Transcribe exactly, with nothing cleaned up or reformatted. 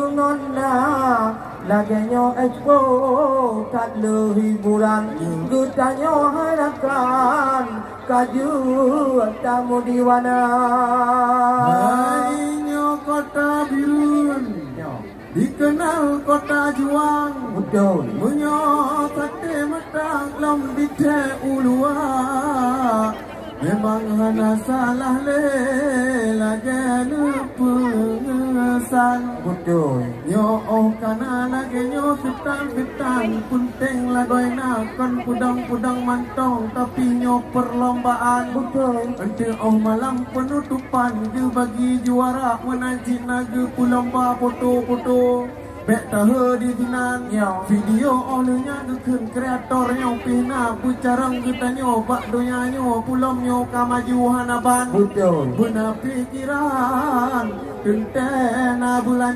Ngon na lagèe nyoe expo that le hiburan, geutanyoe harapan ka jeuet tamu di wana. Hai nyoe kota Bireuen, nyoe dikenal kota juang. Beutôi. Meunyoe saté meutak lom dithèe u luwa, memang hana salah lé lagèe neupeungesan. Beutôi. Nyoe 'oh ka na lagèe nyoe seutan-seutan, peunteng lagoina kon peudong-peudong mantong, tapi nyoe peulombaan. Beutôi. Enteuk 'oh malam peunutopan geubagi juara, meunan cit na geupeulomba foto-foto. Bèk tahe di sinan. Nyoe. Video 'oh lheueh nyan geukheun kreator nyoe pih na beucarông geutanyoe bak donya nyoe, peulom nyoe ka maju hana ban. Beutôi. Beuna pikiran, teuntèe na beulanja.